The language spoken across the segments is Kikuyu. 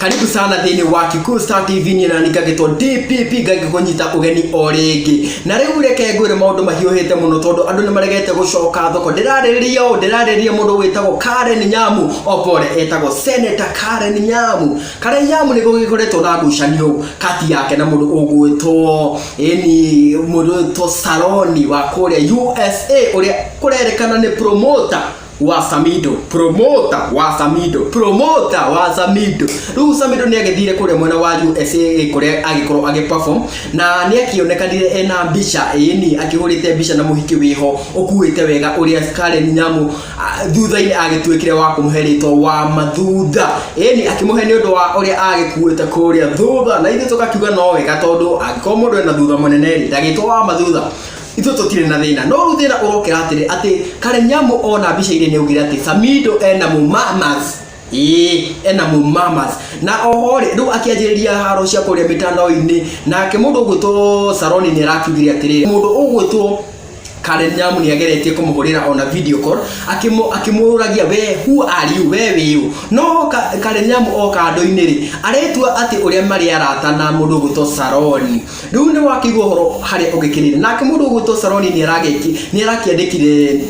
Karibu sana thĩinĩ wa Kikuyu Star TV, niĩ nani ngagĩtwo DPP, ngagĩkũnyita ũgeni o rĩngĩ. Na rĩu reke ngwĩre maũndũ mahiũhĩte mũno tondũ andũ nĩ maregete gũcoka thoko. Ndĩrarĩrĩria ũũ, ndĩrarĩrĩria mũndũ wĩtagwo Karen Nyamu, opore etagwo Senator Karen Nyamu. Karen Nyamu nĩ gũgĩkoretwo na ngucanio kati yake na mũndũ ũgwĩtwo ĩni mũndũ ũgwĩtwo Saroni wa kũrĩa USA, ũrĩa kũrerĩkana nĩ promoter wa Samido, promoter wa Samido, promoter wa Samido. Rĩu Samido nĩ agĩthire kũrĩa mwena wa USA kũrĩa agĩkorwo agĩ perform na nĩ akĩonekanire ena mbica, ĩni akĩhũrĩte mbica na mũhiki wĩho ũkuĩte wega, ũrĩa Karen Nyamu thutha-inĩ agĩtuĩkire wa kũmũhe rĩtwa wa mathutha, ĩni akĩmũhe nĩ ũndũ wa ũrĩa agĩkuĩte kũrĩa thutha, na ithuĩ tũgakiuga no wega tondũ angĩkorwo mũndũ ena thutha mũnene rĩ, ndagĩtwo wa mathutha, ithuĩ tũtirĩ na thĩna. No rĩu thĩna ũrokĩra atĩrĩ, atĩ Karen Nyamu ona mbica iria nĩ augire atĩ Samido ena mũmamas, ĩĩ ena mũmamas, na oho rĩ, rĩu akĩanjĩrĩria haro cia kũrĩa mĩtandao-inĩ. Nake mũndũ ũgwĩtwo Saroni nĩ arakiugire atĩrĩrĩ, mũndũ ũgwĩtwo Karen Nyamu nĩ ageretie kũmũhũrĩra ona video call akĩmũragia, "We, who are you? We wĩũ?" No Karen Nyamu o kando-inĩ rĩ, aretua atĩ ũrĩa marĩ arata na mũndũ ũgwĩtwo Saroni. Rĩu nĩ wakĩigua ũhoro harĩa ũgĩkĩrĩire. Nake mũndũ ũgwĩtwo Saroni nĩ aragĩki nĩ arakĩandĩkire,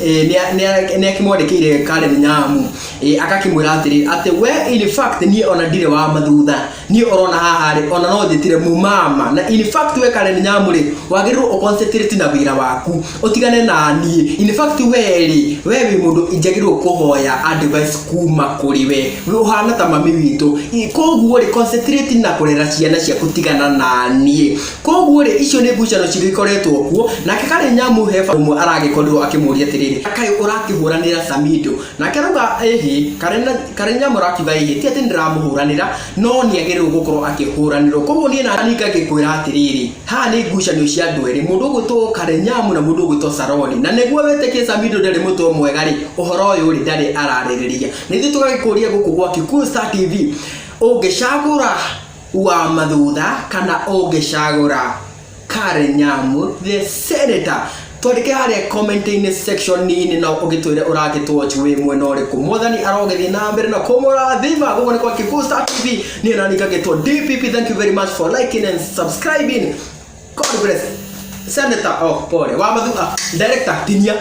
nĩ akĩmwandĩkĩire Karen Nyamu, agakĩmwĩra atĩrĩrĩ, atĩ we in fact niĩ ona ndirĩ wa mathutha, niĩ ũrona haha rĩ, ona no njĩtire mumama, na in fact we Karen Nyamu rĩ, wagĩrĩirwo ũconcentrate na wĩra waku, ũtigane na niĩ. In fact we rĩ, we wĩ mũndũ njagĩrĩirwo kũhoya advice kuma kũrĩ we? We ũhana ta mami witũ. Koguo rĩ, concentrate na kũrera ciana ciaku, tigana na niĩ. Koguo rĩ, icio nĩ ngucanio cigĩkoretwo kuo. Nake Karen Nyamu he ũmwe aragĩkorirwo akĩmũria atĩrĩrĩ, "Kaĩ ũrakĩhũranĩra Samido?" Nake arauga ĩhĩ, Karen Nyamu arakiuga ĩhĩ, ti atĩ nĩndĩramũhũranĩra, no nĩ agĩrĩirwo gũkorwo akĩhũranĩrwo. Koguo niĩ nani ngagĩkwĩra atĩrĩrĩ, haha nĩ ngucanio cia andũ erĩ, mũndũ ũgwĩtwo Karen Nyamu na mũndũ ũgwĩtwo Saroni. Na nĩguo wĩtĩkie Samido ndarĩ mũtwe mwega rĩ, ũhoro ũyũ rĩ, ndarĩ ararĩrĩria. Na ithuĩ tũgagĩkũria gũkũ gwa Kikuyu Star TV, ũngĩcagũra wa mathutha kana ũngĩcagũra Karen Nyamu the senator? Twandĩke harĩa comment-inĩ section-inĩ no ũgĩtwĩre ũragĩtwatch wĩ mwena ũrĩkũ. Mwathani arogĩthiĩ na mbere na kũmũrathima. Gũkũ nĩ kwa Kikuyu Star TV, niĩ nani ngagĩtwo DPP. Thank you very much for liking and subscribing. God bless. Senator, oh, pole, wa mathutha, director tinia.